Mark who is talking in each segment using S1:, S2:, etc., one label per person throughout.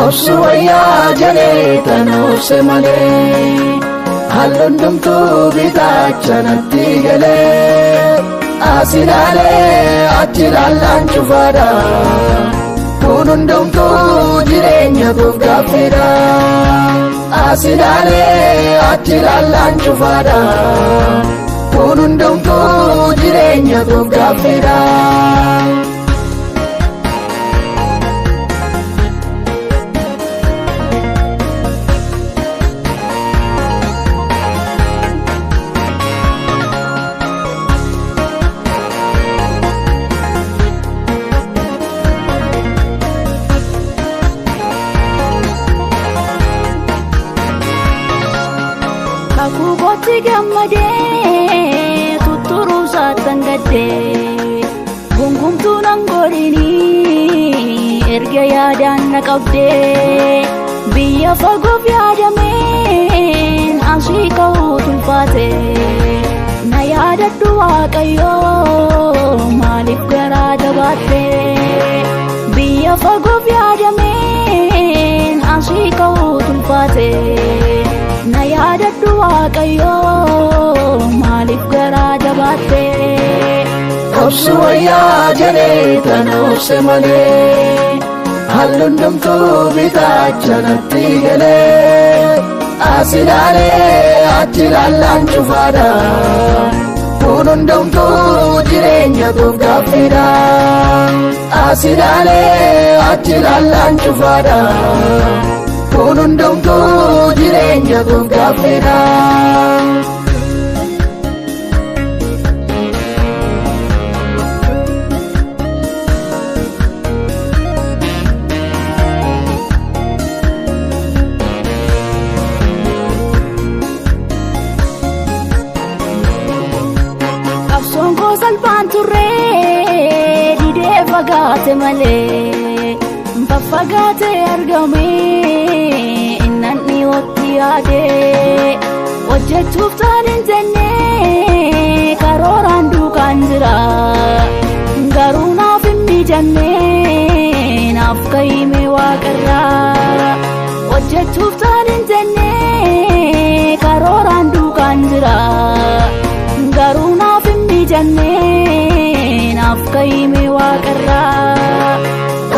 S1: Obsu wayyaa jedhee tan obse malee halluun dhumtuu bitaacha natti galee as ilaalee achi ilaallaan cufaadha. Kun hundumtuu jireenya koof gaaffiidha. As ilaalee achi ilaallaan cufaadha. Kun hundumtuu jireenya koof gaaffiidha.
S2: Kakuu kootti gammadee tutturuu saattan gaddee gungumtuu nan godhinii erga yaadaan na qabdee biyya fagoof yaadameen asii ka'uu tulfaate na yaadadhu Waaqayyoo maaliif garaa jabaatte biyya fagoof yaadameen asii ka'uu tulfaate. Na yaadadhu Waaqayyoo maaliif garaa jabaatte.
S1: Obsu wayyaa jedhee tan obse malee halluun dhumtuu bitaacha natti galee as ilaalee achi ilaallaan cufaadha. Kun hundumtuu jireenya koof gaaffiidha. As ilaalee achi ilaallaan cufaadha. Kun hundumtuu jireenya koof gaaffiidha.
S2: Qabsoon koo salphaan turree didee fagaate malee faffagaate argame innan dhiyootti yaade hojjechuuf taan hin jenne karooraan duukaan jira garuu naaf hin mijanne naaf ka'ime waaqarraa hojjechuuf taan hin jenne karooraan duukaan jira garuu naaf hin mijanne naaf ka'ime waaqarraa.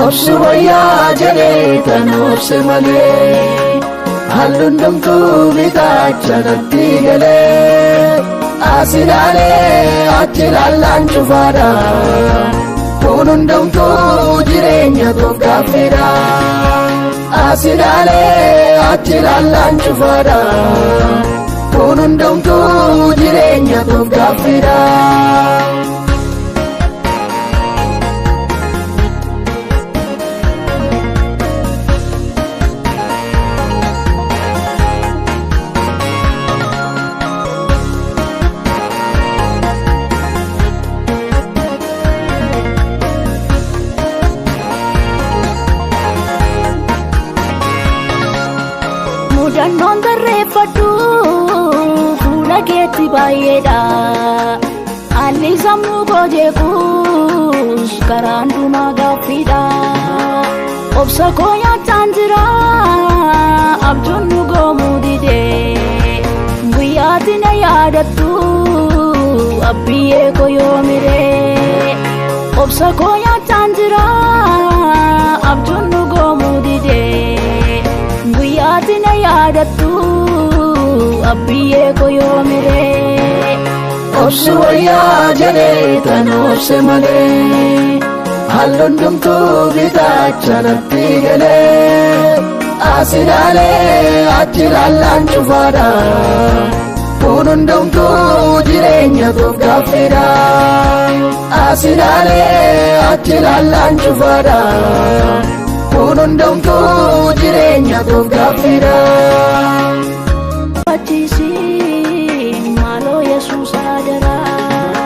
S1: Obsu wayyaa jedhee tan obse malee halluun dhumtuu bitaacha natti galee as ilaalee achi ilaallaan cufaadha. Kun hundumtuu jireenya koof gaaffiidha. As ilaalee achi ilaallaan cufaadha. Kun hundumtuu jireenya koof gaaffiidha.
S2: Mudannoon barreeffadhu fuula keetti baay'eedha. Haalli sammuu koo jeequs karaan dhumaa gaaffiidha. Obsa koo nyaachaan jira abjuun nu goomuu dide. Guyyaatti na yaadattu abbiyyee koo yoomiree. Obsa koo nyaachaan jira abjuun nu goomuu dide. Guyyaatti na yaadattu abbiyyee koo yoomiree.
S1: Obsu wayyaa jedhee tan obse malee halluun dhumtuu bitaacha natti galee as ilaalee achi ilaallaan cufaadha. Kun hundumtuu jireenya koof gaaffiidha. As ilaalee achi ilaallaan cufaadha. Kun hundumtuu jireenya koof gaaffiidha.
S2: Achiisi maaloo Yesuus adaraa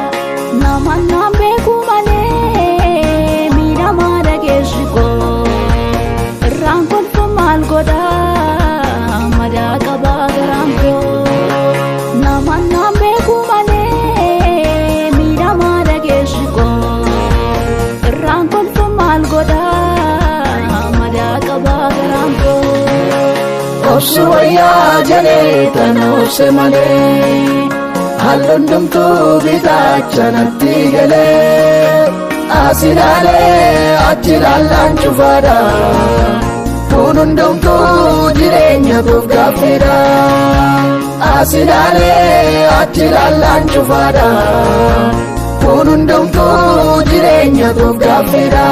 S2: nama naan beeku malee miidhamaa dhageessi koo irraan kolfu maal godhaa madaa qabaa garaan koo nama naan beeku malee miidhamaa dhageessi koo irraan kolfu maal godhaa madaa qabaa garaan koo.
S1: Obsu wayyaa jedhee tan obse malee halluun hundumtuu bitaacha natti galee as ilaalee achi ilaallaan cufaadha. Kun hundumtuu jireenya koof gaaffiidha. As ilaalee achi ilaallaan cufaadha. Kun hundumtuu jireenya koof gaaffiidha.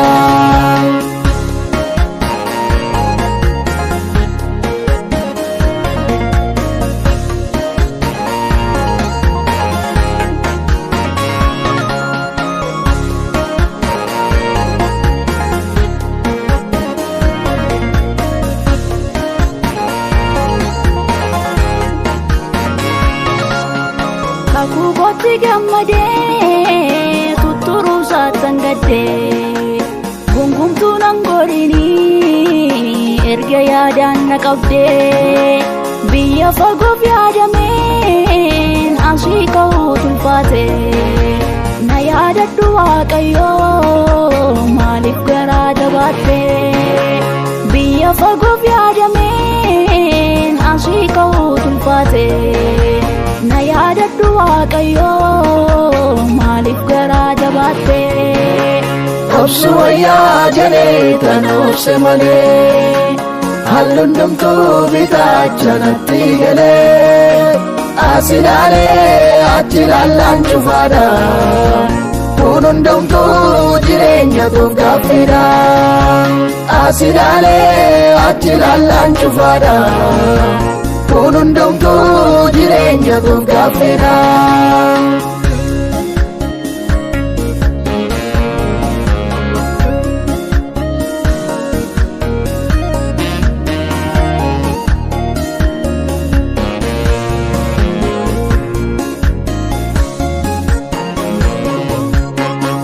S2: Kakuu kootti gammadee tutturuu saatan gaddee gungumtuu nan godhinii erga yaadaan na qabdee biyya fagoof yaadameen asii ka'uu tulfaate na yaadadhu Waaqayyoo maaliif garaa jabaatte biyya fagoof yaadameen asii ka'uu tulfaate na yaadadhu Waaqayyoo maaliif garaa jabaatte.
S1: Obsu wayyaa jedhee tan obse malee halluun hundumtuu bitaacha natti galee as ilaalee achi ilaallaan cufaadha. Kun hundumtuu jireenya koof gaaffiidha. As ilaalee achi ilaallaan cufaadha. Kun hundumtuu jireenya koof gaaffiidha.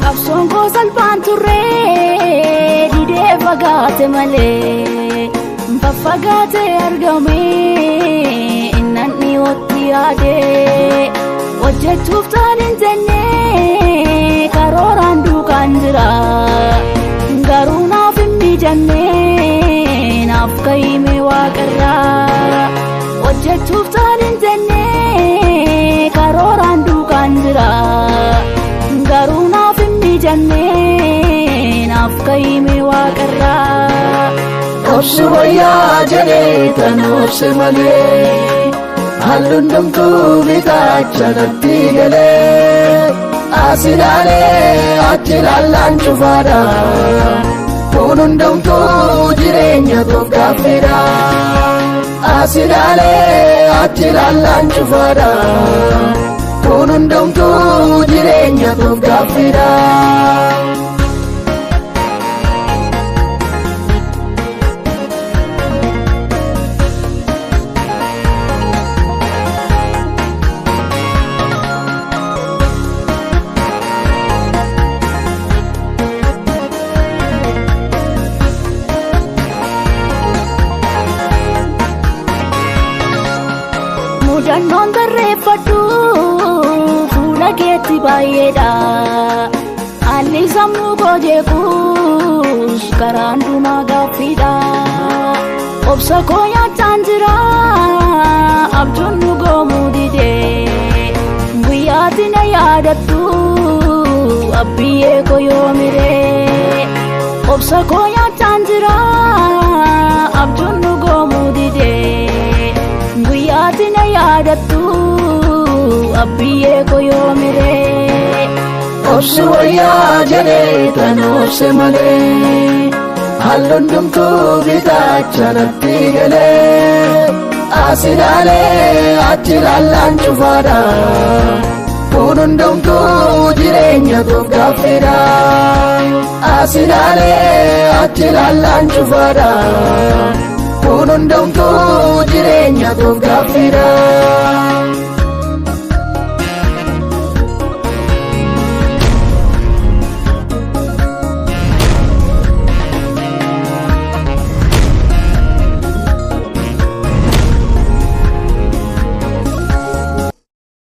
S2: Qabsoon koo salphaan turre didee fagaate malee faffagaate argame innan dhiyootti yaade hojjechuuf taan hin jenne karooraan duukaan jira garuu naaf hin mijanne naaf ka'ime waaqarraa hojjechuuf taan hin jenne karooraan duukaan jira. Garuu naaf hin mijanne naaf ka'ime waaqarraa.
S1: Obsu wayyaa jedhee tan obse malee halluun hundumtuu bitaacha natti galee as ilaalee achi ilaallaan cufaadha. Kun hundumtuu jireenya koof gaaffiidha. As ilaalee achi ilaallaan cufaadha. Kun hundumtuu jireenya koof gaaffiidha.
S2: Mudannoon barreeffadhu fuula keetti baay'eedha. Haalli sammuu koo jeequs karaan dhumaa gaaffiidha. Obsa koo nyaachaan jira abjuun nu goomuu dide. Guyyaatti na yaadattu abbiyyee koo yoomiree. Obsa koo nyaachaan jira abjuun nu goomuu dide. Guyyaatti na yaadattu abbiyyee koo yoomiree.
S1: Obsu wayyaa jedhee tan obse malee halluun hundumtuu bitaacha natti galee as ilaalee achi ilaallaan cufaadha. Kun hundumtuu jireenya koof gaaffiidha. As ilaalee achi ilaallaan cufaadha. Kun hundumtuu jireenya koof gaaffiidha.